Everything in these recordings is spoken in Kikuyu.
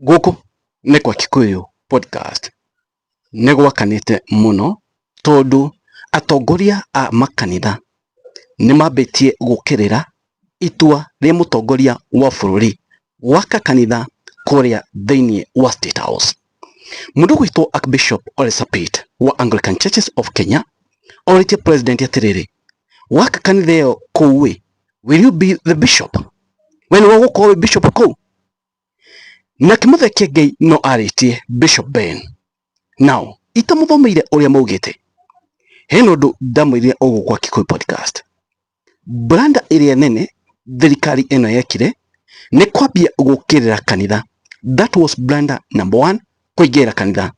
Gũkũ nĩ kwa Kikuyu Podcast. Nĩ gwakanĩte mũno tondũ atongoria a makanitha nĩ mambĩtie gũkĩrĩra itua rĩa mũtongoria wa bũrũri gwaka kanitha kũrĩa thĩinĩ wa State House. Mũndũ ũgwĩtwo Archbishop Ole Sapit wa Anglican Churches of Kenya orĩtie president atĩrĩrĩ, waka kanitha ĩyo kũu ĩ, will you be the bishop? We nĩwe ũgũkorwo wĩ bishop kũu? Na Kĩmũthee Kĩengei no arĩtie Bishop Ben. Now, itamũthomeire ũrĩa maugĩte, hena ũndũ ndamwĩrire o gũkũ kwa Kikuyu Podcast. Branda ĩrĩa nene thirikari ĩno yekire nĩ kwambia gũkĩrĩra kanitha. That was blunder number one, kũingĩrĩra kanitha.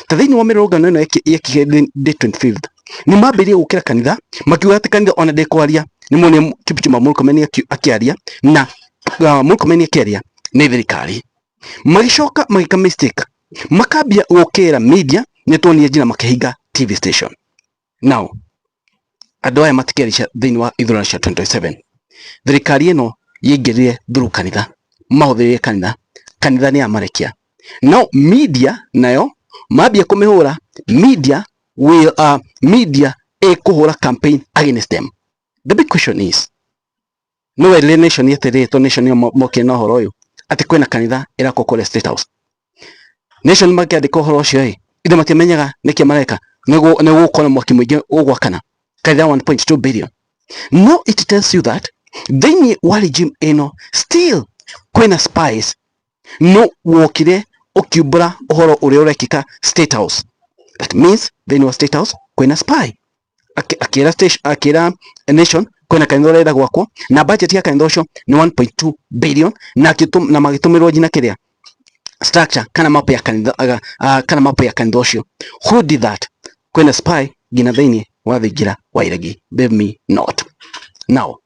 Ta thĩinĩ wa mĩrũrũngano ĩno yekire day 25th, nĩ mambĩrĩirie gũkĩra kanitha makiuga atĩ kanitha ona ndĩkwaria. Nĩ monire Kipchumba Murkomen akĩaria na Murkomen akĩaria nĩ thirikari. Magĩcoka magĩka mistake, makambia gũkĩra media. Nĩ tuonire nginya makĩhinga TV station. Now andũ aya matikerica thĩinĩ wa ithurano cia 2027. Thirikari ĩno yaingĩrire through kanitha, mahũthĩrire kanitha, kanitha nĩ yamarekia. No media nayo mambia kũmĩhũra media will media ĩkũhũra campaign against them. The big question is, no werire Nation atĩrĩrĩ, to Nation nĩo mokire na ũhoro ũyũ atĩ kwĩna kanitha ĩrakwo kũrĩa State House. Nation makĩandĩka ũhoro ũcio ĩ, ithe matiamenyaga nĩkĩ mareka, nĩ gũkorwo na mwaki mũingĩ ũgwakana kanitha 1.2 billion. No it tells you that thĩinĩ wa regime ĩno still kwĩna spies. No wokire ũkiumbũra ũhoro ũrĩa ũrekĩka State House. That means thĩinĩ wa State House kwĩna spy. Akĩra station, akĩra Nation kwĩna kanitha ũrenda gwakwo na budget ya kanitha ũcio nĩ 1.2 billion, na magĩtũmĩrwo nginya kĩrĩa structure kana map ya kanitha, kana map ya kanitha ũcio. Who did that? Kwĩna spy nginya thĩinĩ wa thingira wa iregi. Believe me not. Now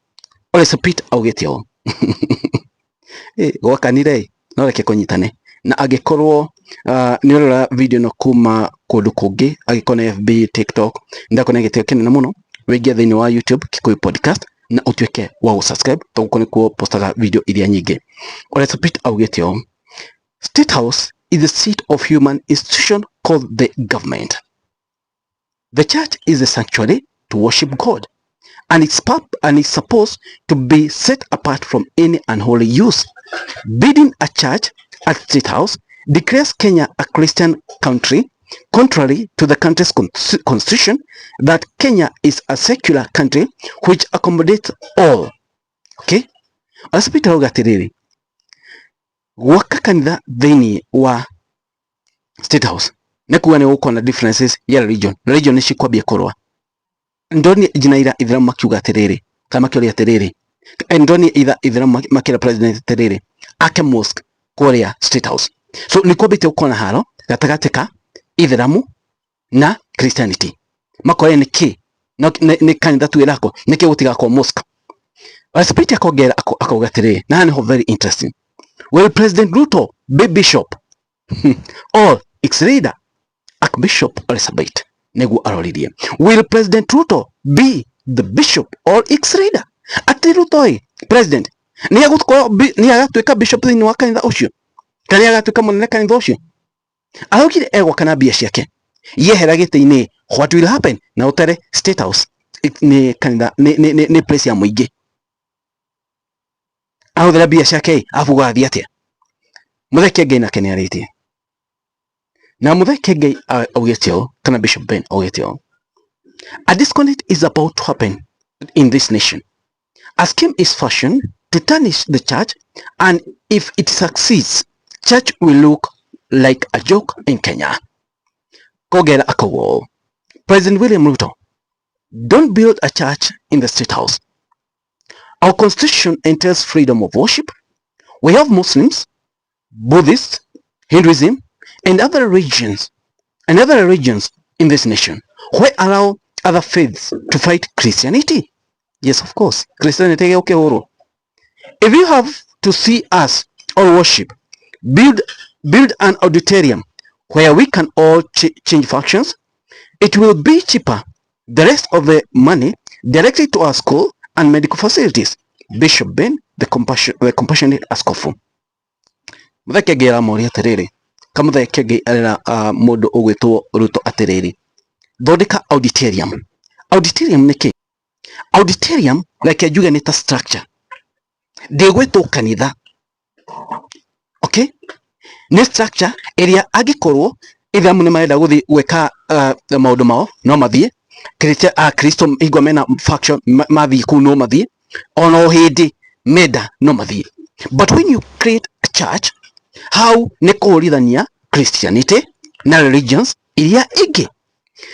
Ole Sapit augĩte ũũ, gwakanire no reke kũnyitane na angĩkorwo nĩ ũrora video ĩno kuma kũndũ kũngĩ, angĩkorwo nĩ FB, TikTok, ndakona gĩtĩo kĩnene mũno wĩingĩre thĩinĩ wa YouTube Kikuyu Podcast na ũtuĩke wa gũsubscribe tondũ gũkũ nĩkuo postaga video iria nyingĩ. Ole Sapit augĩte ũũ: "State House is the seat of human institution called the government. The church is a sanctuary to worship God, and it's supposed to be set apart from any unholy use. Building a church at State House declares Kenya a Christian country, contrary to the country's constitution that Kenya is a secular country which accommodates all." Okay? Ole Sapit arauga atĩrĩrĩ, gwaka kanitha thĩinĩ wa State House nĩ kuga nĩ gũkorwo na differences ya religion. Religion nĩ cikwambia kũrũa. Ndonire nginya ira itheramu makiuga atĩrĩrĩ, kana makĩũria atĩrĩrĩ, ndonire ira itheramu makĩra president atĩrĩrĩ ake mosque kũrĩa State House. So nĩ kwambĩte gũkorwo na haro gatagatĩ ka itheramu na Christianity. Makoria nĩ kĩ no nĩ kanitha tu ĩrakwo, nĩkĩ gũtigakwo mosque? Ole Sapit akongera akauga atĩrĩrĩ, na haha nĩho very interesting: "Will President Ruto be bishop or its leader?" Archbishop Ole Sapit nĩguo aroririe, "Will President Ruto be the bishop or its leader?" Atĩ Ruto ĩ president nĩ egũkorwo nĩ agatuĩka bishop thĩinĩ wa kanitha ũcio, kana nĩ agatuĩka mũnene kanitha ũcio? Araugire egwaka na mbia ciake. Yehera gĩtĩ-inĩ, what will happen? Na ũtere State House nĩ kanitha, nĩ place ya mũingĩ. Ahũthĩra mbia ciake ĩ, arabu gũgathiĩ atĩa? Mũthee Kĩengei nake nĩ arĩtie, na Mũthee Kĩengei augĩte ũũ, kana Bishop Ben augĩte ũũ: "A disconnect is about to happen in this nation. A scheme is fashioned to tarnish the church, and if it succeeds, church will look like a joke in Kenya." Kogera akauga ũũ: "President William Ruto, don't build a church in the State House. Our constitution entails freedom of worship. We have Muslims, Buddhists, Hinduism, and other religions in this nation. Why allow other faiths to fight Christianity?" Yes, of course, Christianity gĩũkĩhũrwo. "If you have to see us or worship, build an auditorium where we can all change functions. It will be cheaper. The rest of the money directly to our school and medical facilities." Bishop Ben, the compassionate askofu. Muthee Kiengei aramoria atiriri, ka Muthee Kiengei arera mundu ugwitwo Ruto atiriri, thondeka auditorium. Auditorium nĩ kĩ? Auditorium reke njuge nĩ ta structure, ndĩgwĩtwo kanitha, okay? Nĩ structure ĩrĩa angĩkorwo itheramu nĩ marenda gũthiĩ gwĩka maũndũ mao no mathiĩ, Kristo hingo mena faction mathiĩ kũu no mathiĩ, ona o hĩndĩ menda no mathiĩ. But when you create a church, hau nĩ kũhũrithania Christianity na religions iria ingĩ.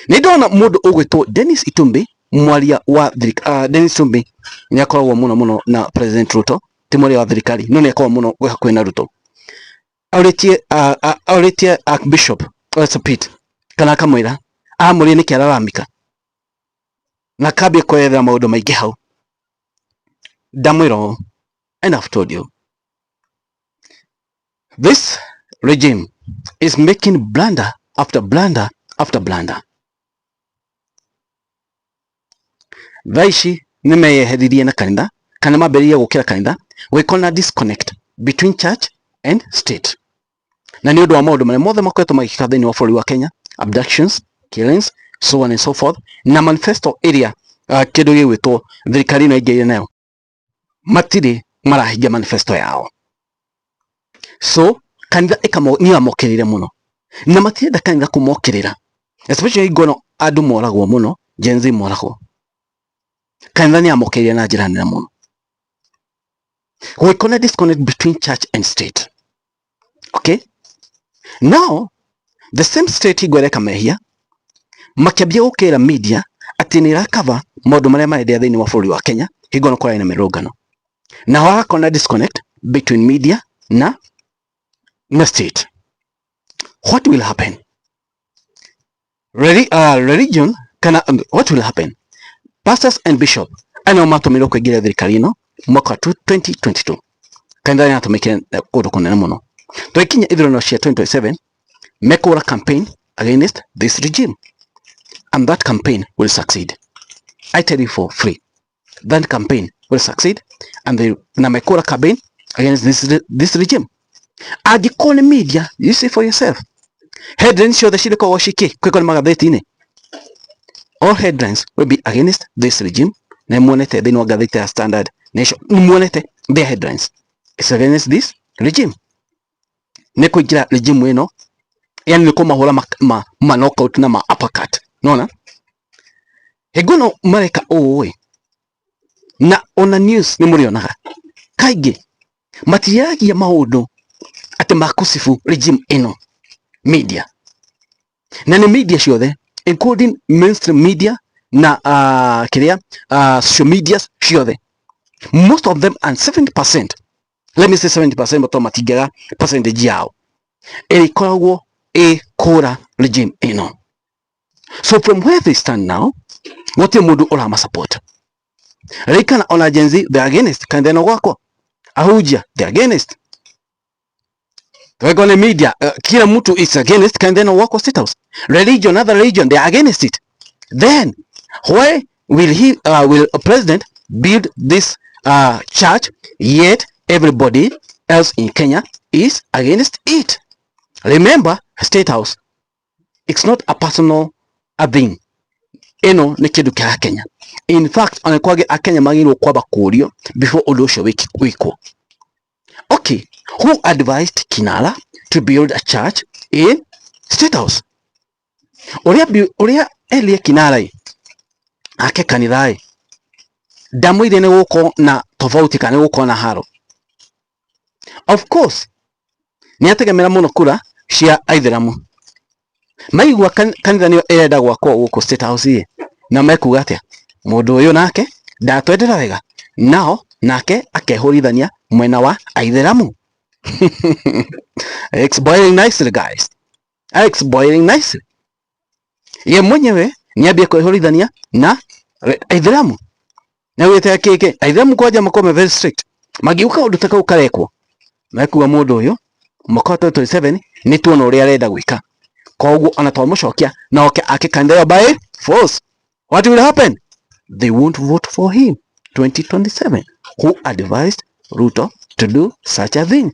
Nĩ ndona mũndũ ũgwĩtwo Dennis Itumbi, mwaria wa thirikari. Dennis Itumbi nĩ akoragwo mũno mũno na President Ruto, ti mwaria wa thirikari no nĩ akoragwo mũno hakuhĩ na Ruto. Aurĩtie Archbishop Sapit kana akamwĩra amũrie nĩkĩ araramika na akambia kwerethera maũndũ maingĩ hau. Ndamwĩra ũũ, and I've told you, this regime is making blunder after blunder after blunder. Thaa ici nĩ meyeheririe na kanitha kana mambĩrĩria gũkĩra kanitha gwĩkwo na disconnect between church and state, na nĩ ũndũ wa maũndũ marĩa mothe makoretwo magĩkĩka thĩinĩ wa bũrũri wa Kenya, abductions, killings, so on and so forth, na manifesto ĩrĩa kĩndũ gĩgwĩtwo thirikari ĩno ĩingĩrire nayo, matirĩ marahingia manifesto yao. So kanitha nĩ yamokĩrĩire mũno na matirenda kanitha kũmokĩrĩra, especially hingo ĩno andũ moragwo mũno, Gen Z moragwo. Kanitha nĩ yamokĩrĩire na njĩra nene mũno, gwĩkwo na disconnect between church and state. Okay, now the same state hingo ĩreka mehia makĩambia gũkĩra media atĩ nĩ ĩrakava maũndũ marĩa marenderea thĩinĩ wa bũrũri wa Kenya hingo ĩno kũrarĩ na mĩrũrũngano, na hagakorwo na disconnect between media na state. What will happen? Religion kana what will happen? Pastors and bishop aya nĩo matũmĩrwo kũingĩra thirikari ĩno mwaka wa 2022. Kanitha nĩ yatũmĩkire kũndũ kũnene mũno. Twakinya ithurano cia 2027 mekũhũra campaign against this regime, and that campaign will succeed. I tell you for free, that campaign will succeed, and they na mekũhũra campaign against this regime. Angĩkorwo nĩ media, you see for yourself, headlines ciothe cirĩkoragwo cikĩ kwĩko nĩ magathĩti-inĩ, all headlines will be against this regime. Na muonete thĩinĩ wa ngathĩti ya Standard, Nation, nĩ muonete their headlines is against this regime. Nĩ kũingĩra regime ĩno, yani nĩ kũmahũra ma knockout na ma uppercut. Nona hingo ĩno mareka ũũ ĩ, na ona news nĩ mũrĩonaga kaingĩ matiragia maũndũ atĩ makũcibu regime ĩno media, na nĩ media ciothe including mainstream media na kĩrĩa social media ciothe, most of them, and 70%, let me say 70%, but matingĩaga percentage yao ĩrĩkoragwo ĩ kũra regime ĩno. So from where they stand now, gũtirĩ mũndũ ũrama support. Ririkana ona Gen Z, they are against kanitha ĩno gwakwa, ahunjia, they are against. Tweko ni media, kila mtu is against kanitha ĩno gwakwa State House. Religion, other religion, they are against it. Then why will he will a president build this church, yet everybody else in Kenya is against it? Remember, State House, it's not a personal a thing. Ĩno nĩ kĩndũ kĩa Kenya. In fact, ona kwage Akenya magĩrĩirwo kwamba kũrio before ũndũ ũcio wĩkwo. Okay, who advised Kinara to build a church in State House? Ũrĩa Elia Kinara ĩ ake kanitha ĩ ndamwĩrire nĩ gũkorwo na tofauti kana nĩ gũkorwo na haro. Of course nĩ ategemera mũno kura cia aithĩramu. Maigua kanitha nĩyo ĩrenda gwakwo gũkũ State House ĩ, na mekuga atĩa? Mũndũ ũyũ nake ndatwendera wega, nao nake akehũrithania mwena wa aithĩramu. It's boiling nicely, guys. It's boiling nicely. Ye mwenyewe niambie kwĩhũrithania na aithĩramu na wĩte kĩkĩ aithĩramu kwanja makorwo me very strict, mangiuka ũndũ ta kau karekwo mekuga mũndũ ũyũ mwaka wa 2027 nĩ tuona ũrĩa arenda gwĩka, koguo ona twamũcokia na oke ake kanitha ĩyo by force, what will happen? They won't vote for him 2027. Who advised Ruto to do such a thing?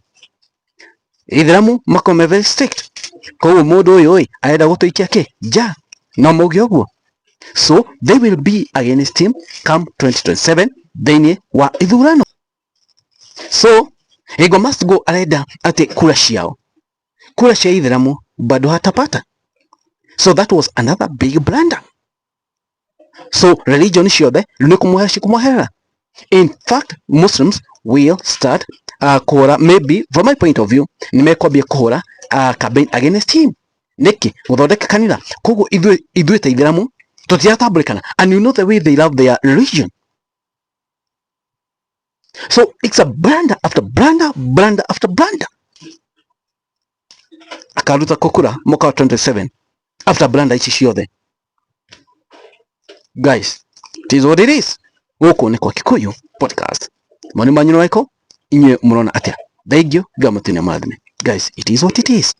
Ithiramu makorwo me very strict, koguo mundu uyu ĩ arenda gutuikia ki nja no mauge uguo. So they will be against him come 2027 thiini wa ithurano. So Hingo must go arenda ati kura ciao, kura cia ithiramu bado hatapata. So that was another big blunder. So religion ciothe rĩu nĩ kũmweherera cikũmweherera. In fact, Muslims will start kuhura, maybe from my point of view, nĩ mekwambia kuhura campaign against him. Nĩkĩ gũthondeka kanitha? Koguo ithuĩ ta ithiramu tũtiratambũrĩkana, and you know the way they love their religion. So it's a blunder after blunder, blunder after blunder. Akaruta kũkura mwaka wa 27 after blunder ici ciothe. Guys, it is what it is. Gũkũ nĩ kwa Kikuyu Podcast. Moni manyu nĩ marĩkũ? Inyuĩ mũrona atĩa? Thank you. Ngai mũtune amũrathime. Guys, it is what it is.